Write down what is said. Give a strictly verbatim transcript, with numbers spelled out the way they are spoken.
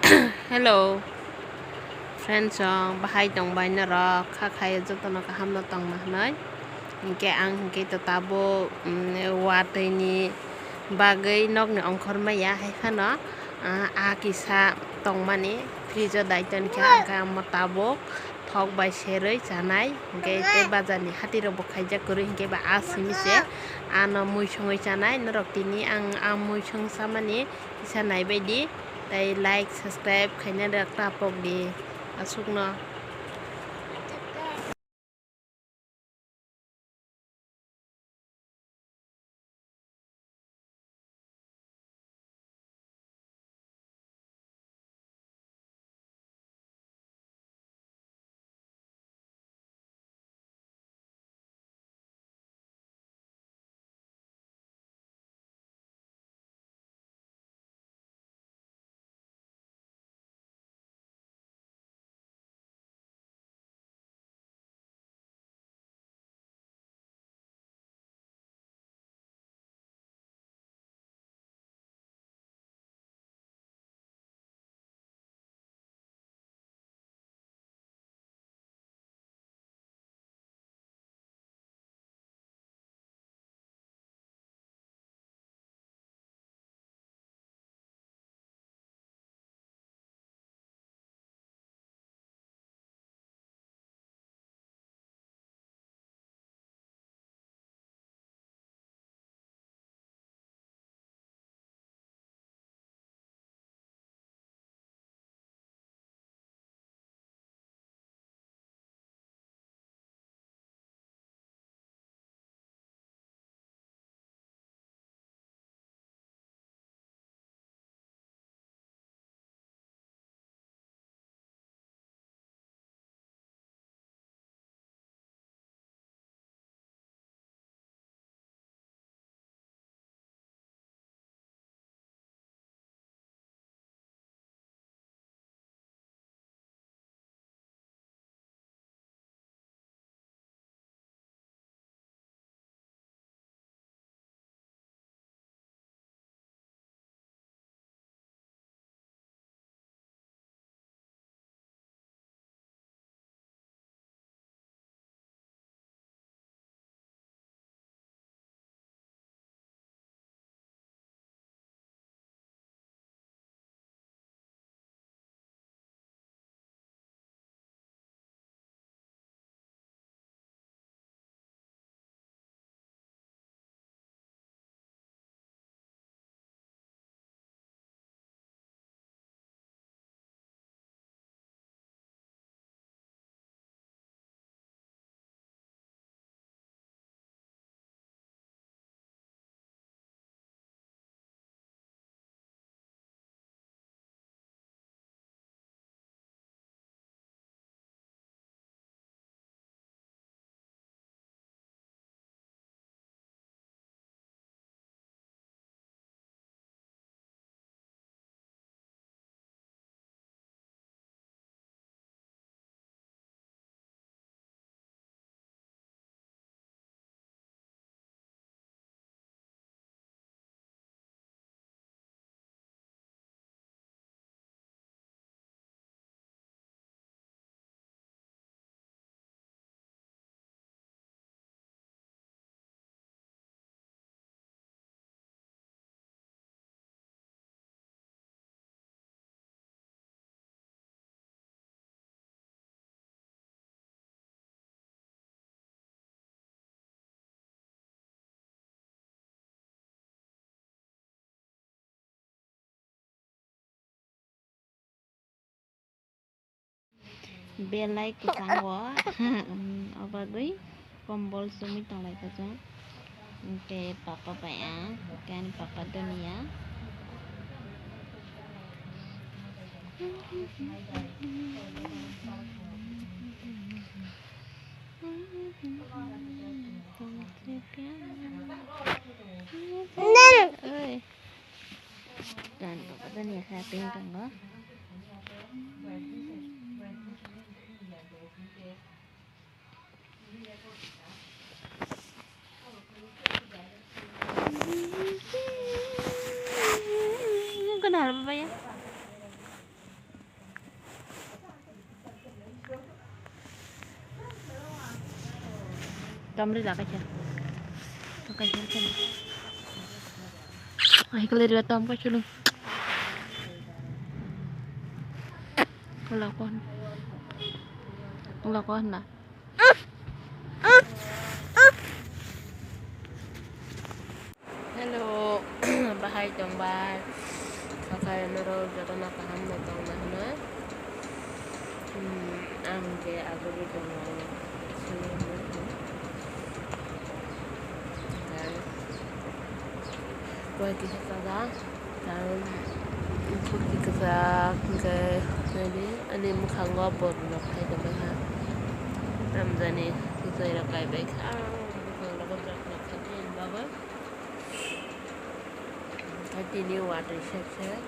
Hello friends, o bahai tongbai norok, kha khayo jotono kaham no tongma hwnwi. Hinkhe ang hinkhe to tabuk, mm, watwi ni bagwi nokni ongkhor maya, hai phano, ah, a kisa tongmani fridge o dai toni khe, ang khe amo tabuk thok bai serwi chanai, hinkhe tei bazar ni hati rok bo khaijak kwrwi, hinkhe ba a simi se ano mui songwi chanai. Norok tini ang a mui song samani kisa naibaidi, tei like, subscribe khaina rok ta pokdi aswkno. Belai kwchango, o bagwi kombol chumui tonglaikha chwng. Hwnkhe papa bai ang, hwnkhe ani papa doniya. Oi. Ani papa doniya kha pink tongo. Kenal apa ya? Amri la kaisa. Kaisa kaisa. Ai kali rila tom kaisa lu. Lakon. Lakon na. Hello, bahai tongbai. Sakai norok jotono kaham no tongna hwnwi. Hmm, ang je aguli tongo. Guwahati hakha da. Tang, bwkhi kwchak, hwnkhe, nini, ani mwkhango borok rok phai tongbaikha. Tamjani, kwchai rok kaibaikha. Bwkhang rogo borok rok khaikhe hinbago. Hwnkhe tini watwi sek sek.